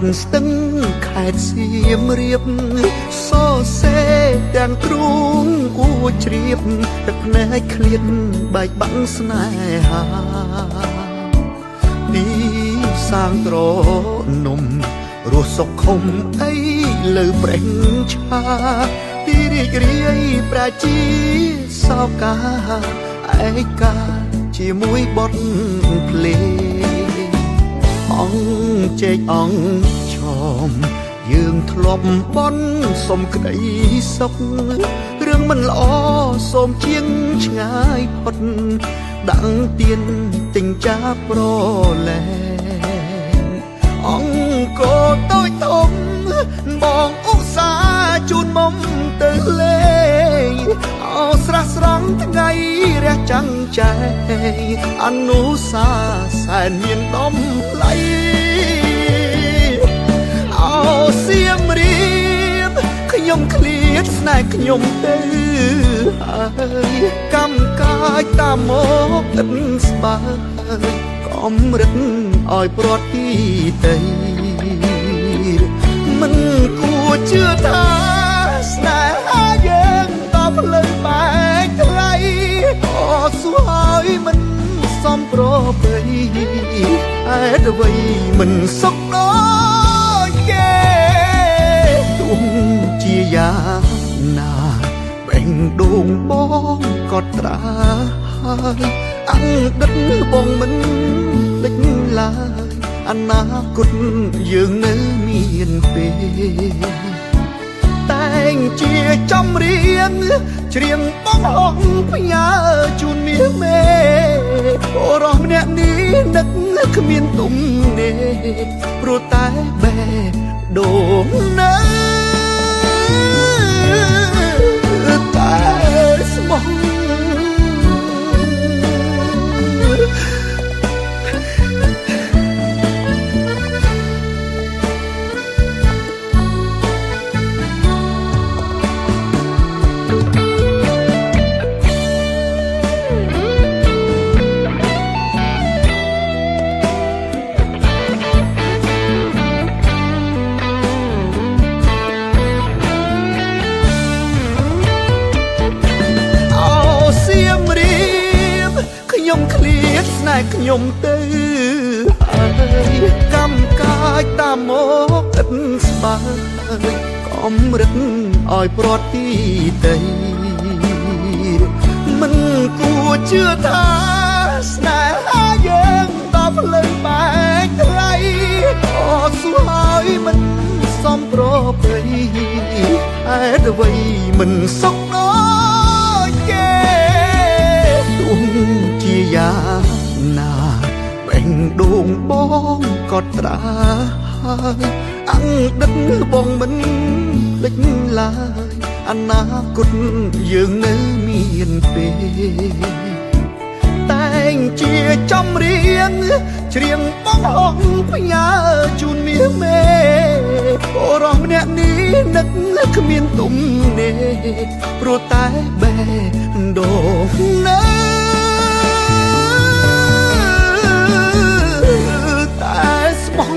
ត់ស្ទឹងខេត្តសៀមរាបសរសេរទាំងទ្រូងអួជ្រាបទឹកភ្នែកឃ្លាតបែកបាក់ស្នេហាទីសាងត្រនំរស់សុខុមអីលើប្រេងឆាទីរីករាយប្រជាសោកាឯកាជាមួយបទភ្លេង អង្គជែកអង្គឆមយើងធ្លាប់បន់សុំក្តីសុខរឿងមិនល្អសូមជាងឆ្ងាយផុតដាក់ទៀនទិញចាប្រលែងអង្គតូចធំបងឧស្សាហ៍ជូនមុំទៅលេងអោស្រះស្រង់ថ្ងៃរះចាំងចែងអនុសាសែនមានដំឡៃអោសៀមរាបខ្ញុំឃ្លាតស្នេហ៍ខ្ញុំទៅហើយកម្មកាយតាមមកឥតស្បាយកំរិតឲ្យប្រត់ទីតីមិនគួរជឿថាស្នេហាយើងតផ្លូវបែកថ្លៃអសួរហើយមិនសមប្រពៃហេតុអ្វីមិនសុខដូចគេទោះជាយ៉ាងណាបេងដូងបងក៏ត្រាហើយអង្ដិតបងមិនភ្លេចឡើយអនាគតយើងនៅមានពេលតែងជាចំរៀងច្រៀងបងហងផ្ញើជូនមាសមេអូរស់ម្នាក់នេះនឹកគ្មានទំនេរព្រោះតែបេះដូងនៅតែស្មោះ អោសៀមរាបខ្ញុំឃ្លាតស្នេហ៍ខ្ញុំទៅហើយកម្មកាយតាមមកឥតស្បាយកំរិតឲ្យប្រត់ទីតីមិនគួរជឿថាស្នេហាយើងតផ្លូវបែកថ្លៃអសួរហើយមិនសមប្រពៃហេតុអ្វីមិនសុខដូចគេទោះជាយ៉ាងណាបេះដូងបងក៏ត្រាហើយអង្ដិតបងមិនភ្លេចឡើយអនាគតយើងនៅមានពេលតែងជាចំរៀងច្រៀងបងហងផ្ញើជូនមាសមេអូរស់ម្នាក់នេះនឹកគ្មានទំនេរព្រោះតែបេះដូងនៅតែស្មោះ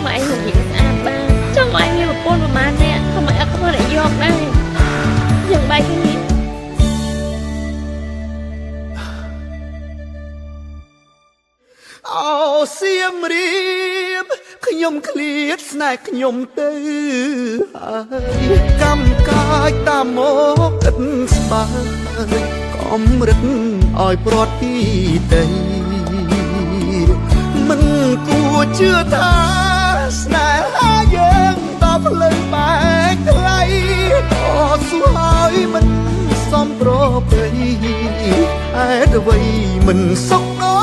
ម៉ែឯងនិយាយស្អាតបានចង់ឲ្យមានប្រពន្ធប្រហែលអ្នកក៏ម៉ែអត់ខ្វល់អ្នកយកដែរយើងបែកគ្នា អោសៀមរាបខ្ញុំឃ្លាតស្នេហ៍ខ្ញុំទៅហើយកម្មកាយតាមមកឥតស្បាយកំរិតឲ្យប្រត់ទីតីមិនគួរជឿថាស្នេហាយើងតផ្លូវបែកថ្លៃអសួរហើយមិនសមប្រពៃហេតុអ្វីមិនសុខដូ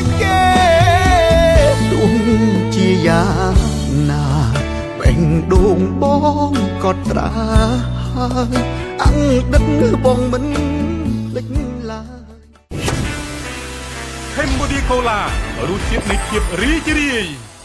ចគេទោះជាយ៉ាងណាបេះដូងបងក៏ត្រាហើយអង្ដិតបងមិនភ្លេចឡើយ Cambodia Cola រសជាតិនៃភាពរីករាយ។